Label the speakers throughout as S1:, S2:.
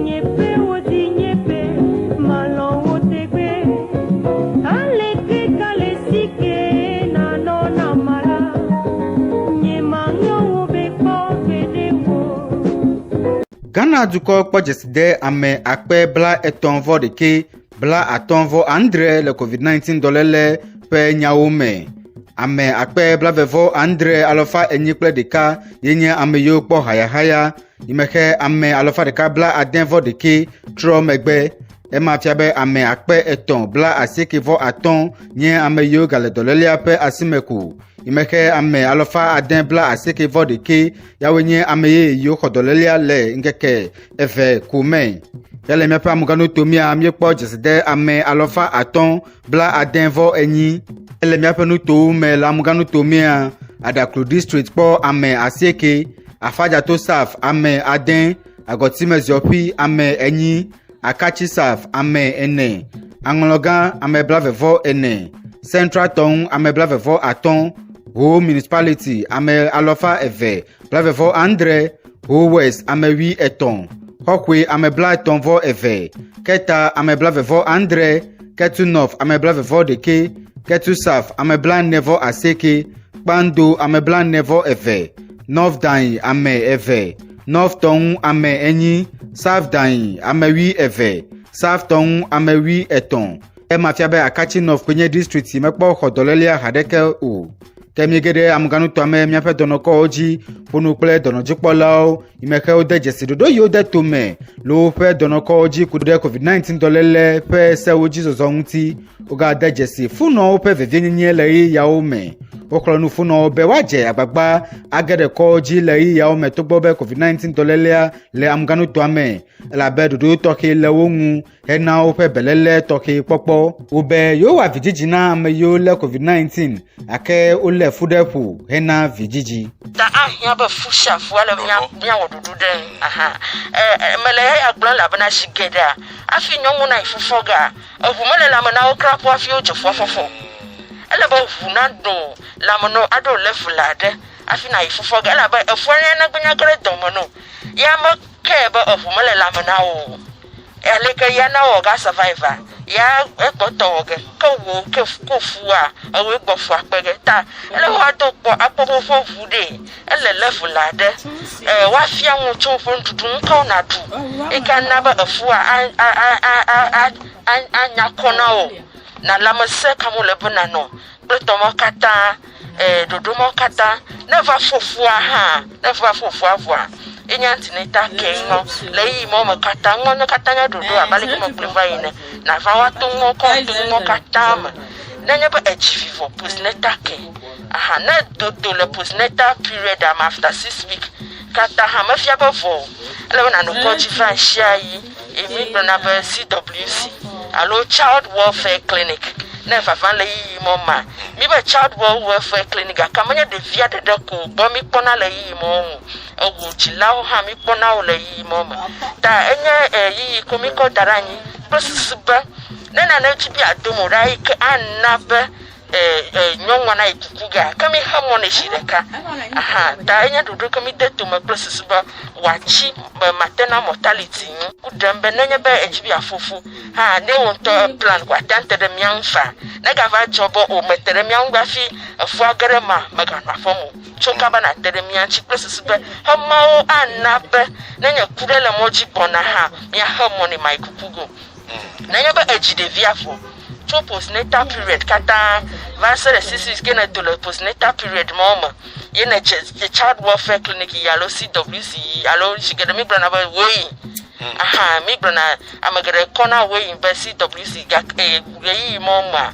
S1: Nyeƒe wodi nyeƒe, malɔ̃ wò tegbe. Aleke kale si ke nanɔ na mala, nye maŋlɔ wò be kpɔ gbeɖe o.
S2: Ghana dukɔ kpɔ dzeside ame akpe 33 50 le COVID-19 dɔléle ƒe nyawo me. Ame akpe 7,441 ye nye ame yiwo kpɔ hayahaya yi me xe ame 161 trɔ megbe. Ema fia be ame akpe 3 85 nye ame yiwo gale dɔlélea ƒe asime ko. Yi me xe ame 681 yawoe nye ame yiwo xɔ dɔlélea le ŋkeke 2 ko me. Ke le míaƒe ameganutomea míekpɔ dzeside ame 574. Le míaƒe nutowo me le ameganutomea, Adaklu district kpɔ ame 8, Afadjato South ame 6, Agɔtimeziɔƒi ame 4, Akatsi South ame 4, Aŋlɔgã ame 44, Central Tɔŋ ame 53, Ho Municipality ame 276, Ho West ame 80, Xɔxoe ame 32, Keta ame 76, Ketu North ame 71, Ketu South ame 48, Kpando ame 42, North Dayi ame 2, North Tɔŋ ame 4, South Dayi ame 22, South Tɔŋ ame 80. Ema fia be Akatsi North koe nye district si mekpɔ xɔ dɔlélea haɖeke o. Ke míege ɖe ameganutoa me míaƒe dɔnɔkɔwo dzi ƒo nu kple dɔnɔdzikpɔlawo yi me xe wode dzesi ɖoɖo yiwo de tome le woƒe dɔnɔkɔwo dzi ku ɖe COVID-19 dɔléle ƒe sewo dzi zɔzɔ ŋuti. Wogade dzesi funɔwo ƒe vevienyenye le ɣeyiɣiawo me. Woxlɔ̃ nu funɔwo be woadze agbagba age ɖe kɔwo dzi le ɣeyiɣiawo me togbɔ be COVID-19 dɔlélea le ameganutoa me elabe ɖoɖo tɔxɛ le wo ŋu hena woƒe beléle tɔxɛ kpɔkpɔ. Wobe yewowɔ vidzidzi na ame yiwo lé COVID-19 gake wolé fu ɖe ƒo hena vidzidzi.
S3: Ta ahiã be fu sia fu ale mía míawɔ ɖoɖo ɖe eŋu. Aha. E, e, mele eya gblɔm elabena zi geɖea, hafi nyɔnu nayi fu fɔ gea, eŋu mele lãme na wo kura ƒo hafi wodze fua fɔfɔ o. Ele be ŋu naɖo lãme na wo, aɖo level aɖe hafi nayi fu fɔ ge elabe efua ya negbe nya ge ɖe dɔme na wò. Ya mekee be eŋu mele lãme na wò o. Aleke ya na wɔ ga survive a? Ya ekpɔtɔ wɔ ge. Ke wò ke ko fua, ewoe gbɔ fua kpe ge. Ta ele be woado kpɔ akpɔ be woƒe ŋu ɖe ele level aɖe. E woafia nu tso woƒe nuɖuɖu ŋu ke wonaɖu yi ke ana be efua a a a a a anya kɔ na wò. Na lãmesẽ kam wòle be nànɔ kple tɔ mawo katã e ɖoɖo mawo katã. Ne eva fo fua hã, ne eva fo fua vɔa, enye antenatal care ŋɔ le ɣeyiɣi mawo me katã. Ŋɔ katã nye ɖoɖo abe ale ke megblɔe va yi ene. Nàva woato ŋɔ kɔ to ŋɔ katã me. Nenye be edzi vi vɔ postnatal care aha ne dodo le postnatal period me after 6 week katã hã mefia be vɔ o. Ele be nànɔ kɔdzi va ɣe yi eye mígblɔna be CWC alo Child Welfare Clinic ne vava le ɣeyiɣi mawo mea. Míbe Child Welfare Clinic gake menye ɖevia ɖeɖe ko gbɔ míkpɔna le ɣeyiɣi mawo me o. Ewò dzilawo hã míkpɔna wo le ɣeyiɣi mawo me. Ta enye ɣeyiɣi ko míkɔ da ɖe anyi kple susu be ne nane dzi be yeado mo ɖa yi ke ana be nyɔnua nayi kuku gea, ke míxe mɔ nɛ zi ɖeka. Aha ta enye ɖoɖo ke míde tome kple susu be wòatsi maternal mortality ŋu. Ku ɖem be nenye be edzi be yeafo fu hã ne wò ŋutɔ plan ko ate ŋu te ɖe mía ŋu faa. Ne gava dzɔ be o mete ɖe mía ŋu hafi efua ge ɖe emea, mèganɔ aƒeme o. Tso kaba nàte ɖe mía ŋuti kple susu be xemawo ana be nenye ku ɖe le mɔ dzi gbɔna hã míaxe mɔ nɛ mayi kuku ge o. Nenye be edzi ɖevia vɔ tso postnatal period katã va se ɖe 6 weeks ke ne do le postnatal period mawo me ye nèdze child welfare clinic yi alo CWC yi alo zi geɖe mígblɔna be weighing. Aha mígblɔna ame geɖe kɔna weighing be CWC gake ɣeyiɣi mawo mea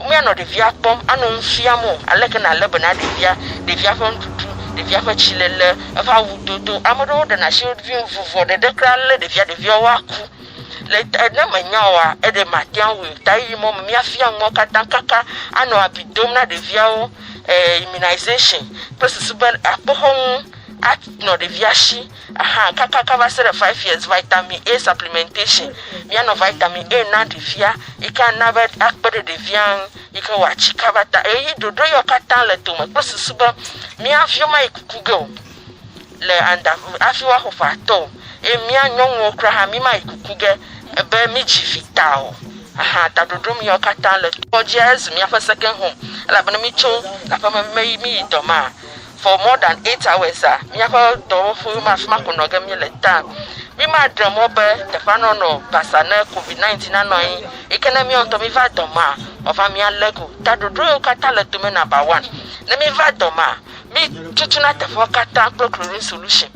S3: míanɔ ɖevia kpɔm anɔ nu fiam wò aleke nàlé be na ɖevia, ɖevia ƒe nuɖuɖu, ɖevia ƒe tsilele, eƒe awudodo. Ame ɖewo ɖena asi wo vi vuvɔ ɖeɖe kura lé ɖevia, ɖeviawo aku. Le ne menya oa, eɖe mate ŋu awɔe o. Ta ɣeyiɣi mawo me míafia nuwo katã kaka anɔ abi dom na ɖeviawo immunization kple susu be akpoxɔnu anɔ ɖevia si aha kakaka va se ɖe 5 years vitamin A supplementation. Míanɔ vitamin A na ɖevia yi ke ana be akpe ɖe ɖevia ŋu yi ke wòatsi kaba ta ɣeyiɣi ɖoɖo yawo katã le tome kple susu be mía viwo mayi kuku ge o le anda hafi woaxɔ ƒe atɔ̃ o. Eye mía nyɔnuwo kura hã mímayi kuku ge be mídzi vi ta o. Aha, ta ɖoɖo míawo katã le kɔdzia ezu míaƒe second home elabena mítso le aƒeme meyi míyi dɔ ma for more than 8 hours a míaƒe dɔwɔƒewo ma afi ma ko nɔ ge míele ta. Mímaɖe mɔ be teƒea nɔnɔ basa ne COVID-19 nanɔ anyi yi ke ne míawo ŋutɔ míva dɔ ma wòava míalé go. Ta ɖoɖo yiwo katã le tome number one. Ne míva dɔ ma, mí tutuna teƒewo katã kple chlorine solution.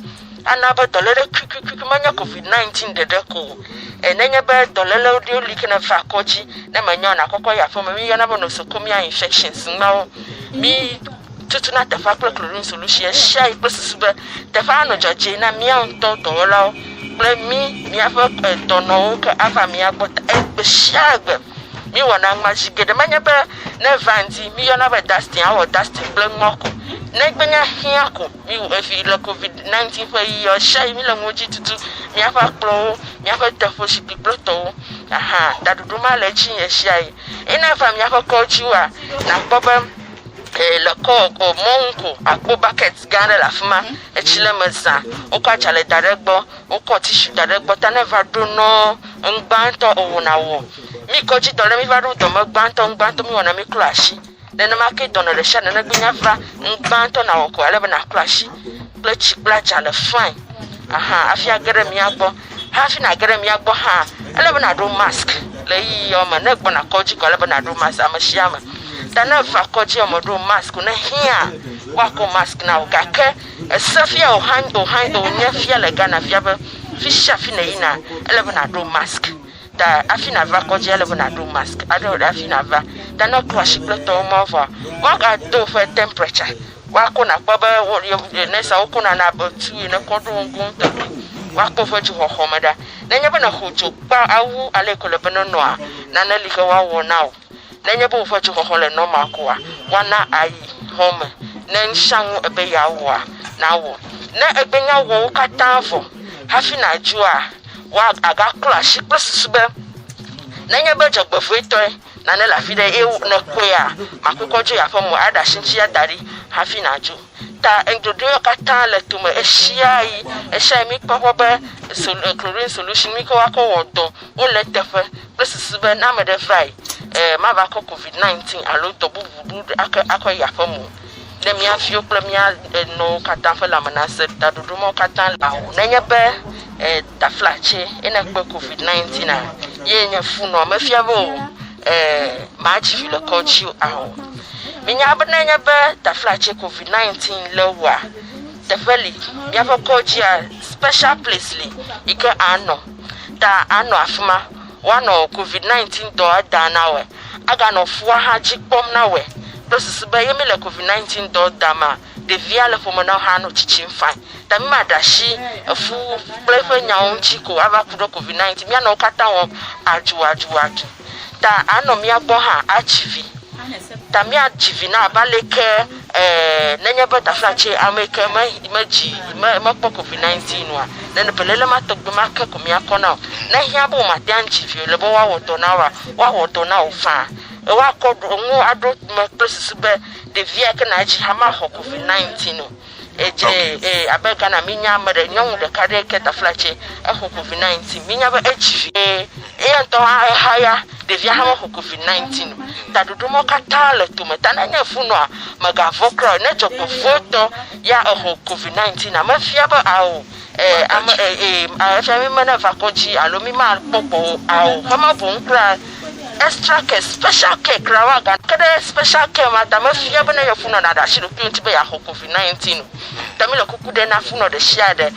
S3: Ana be dɔléle kuikuikui menye COVID-19 ɖeɖe ko o. E nenye be dɔléle ɖewo li ke ne va kɔdzi ne menya o nakɔkɔ yi aƒeme mi yɔna be nosocomial infections mawo. Mi tutuna teƒea kple chlorine solution ɣesiaɣi kple susu be teƒea anɔ dzɔdzɔe na mía ŋutɔ dɔwɔlawo kple mí míaƒe dɔnɔwo ke ava mía gbɔ gbe sia gbe. Mi wɔna nua zi geɖe menye be ne va ŋdi mi yɔna be dusting awɔ dusting kple nua ko. Ne gbe nya hiã ko mi evi le COVID-19 ƒe ɣeyiɣi ɣesiaɣi mi le nuwo dzi tutu míaƒe akplɔwo, míaƒe teƒe zikpui kple tɔwo. Aha, ta ɖoɖo ma le edzi ɣesiaɣi. Eye ne eva míaƒe kɔdziwoa, nakpɔ be le kɔ mɔnu ko akpɔ bucket gã aɖe le afi ma etsi le eme zã. Wokɔ adzalɛ da ɖe egbɔ, wokɔ tissue da ɖe egbɔ ta ne eva ɖo nɔ ŋgbãtɔ ewɔna wɔ. Mi kɔdzi dɔ ɖe mi va ɖo dɔme gbãtɔ ŋgbãtɔ mi wɔna mi klɔ asi. Nenema ke dɔnɔ ɖe sia ɖe ne gbe nya va ŋgbãtɔ nawɔ ko ale be naklɔ asi kple tsi kple adzalɛ fine. Aha, hafi age ɖe mía gbɔ. Hafi nage ɖe mía gbɔ hã, ele be naɖo mask le ɣeyiɣiawo me. Ne egbɔna kɔdzi ko ele be naɖo mask ame sia ame. Ta ne eva kɔdzi meɖo mask o ne hiã woakɔ mask na wò gake ese fia wòhã wòhã wònye fia le Ghana fia be fi sia fi nèyina ele be naɖo mask. Ta hafi nava kɔdzi ele be naɖo mask aɖo hafi nava. Ta ne eklɔ asi kple tɔwo mawo vɔa, woagado woƒe temperature. Woakɔ nakpɔ be wo nurseawo kɔna na abe tu ene kɔ ɖo ŋgo ŋutɔ woakpɔ woƒe dzoxɔxɔ me ɖa. Nenye be nèxɔ dzo kpa awu ale yi ko le be nenɔa, nane li ke woawɔ na wò. Nenye be woƒe dzoxɔxɔ le normal koa, woana ayi xɔ me ne nu sia nu ebe yeawɔa, nawɔ. Ne egbe nya wɔ wo katã vɔ hafi nàdzoa, woa agaklɔ asi kple susu be nenye be dzɔgbevɔ̃etɔe nane le afi ɖe eye nèkɔea, makɔe kɔ dzo yi aƒeme o, aɖe asi ŋuti ada ɖi hafi nàdzo. Ta ɖoɖo yawo katã le tome ɣesiaɣi. Ɣesiaɣi míkpɔ gbɔ be chlorine solution mi ke woakɔ wɔ dɔ wole eteƒe kple susu be ne ame ɖe vae mava kɔ COVID-19 alo dɔ bubu ɖu ake akɔ yi aƒeme o. Ne mía viwo kple mía nɔwo katã ƒe lãme nasẽ ta ɖoɖo mawo katã le o. Nenye be taflatse ye nekpe COVID-19 a ye nye funɔ mefia be o madzi vi le kɔdzi o. Minya be nenye be taflatse COVID-19 lé wòa, teƒe li míaƒe kɔdzia special place li yi ke anɔ. Ta anɔ afi ma woanɔ COVID-19 dɔa dam na wòe. Aganɔ fua hã dzi kpɔm na wòe kple susu be ye mi le COVID-19 dɔ dama, ɖevia le ƒome na wo hã anɔ tsitsim fine. Ta mi maɖe asi efu kple eƒe nyawo ŋuti ko ava ku ɖe COVID-19. Míanɔ wo katã wɔm adzu adzu adzu. Ta anɔ mía gbɔ hã atsi vi. Ta míadzi vi na abe aleke nenye be taflatse ame yi ke me medzi me mekpɔ COVID-19 oa, nene beléle ma tɔgbi ma ke ko míakɔ na wò. Ne ehiã be womate ŋu adzi vi o le be woawɔ dɔ na wòa, woawɔ dɔ na wò faa. Woakɔ nu aɖo me kple susu be ɖevia yi ke nadzi hã maxɔ COVID-19 o. Edze abe Ghana mínya ame ɖe nyɔnu ɖeka ɖe ke taflatse exɔ COVID-19. Mínya be edzi vi eya ŋutɔ hã ehaya ɖevia hã mexɔ COVID-19 o. Ta ɖoɖo mawo katã le tome. Ta nenye funɔa, mègavɔ̃ kura o. Ne dzɔgbevɔ̃etɔ ya exɔ COVID-19 a mefia be ao ame efia be mi neva kɔdzi alo mi makpɔ gbɔwò ao. Xema boŋ kura extra care, special care kura woaga ke ɖe special care ma ta mefia be ne nye funɔ nàɖe asi ɖokuiwò ŋuti be yeaxɔ COVID-19 o. Ta mi le kuku ɖem na funɔ ɖe sia ɖe.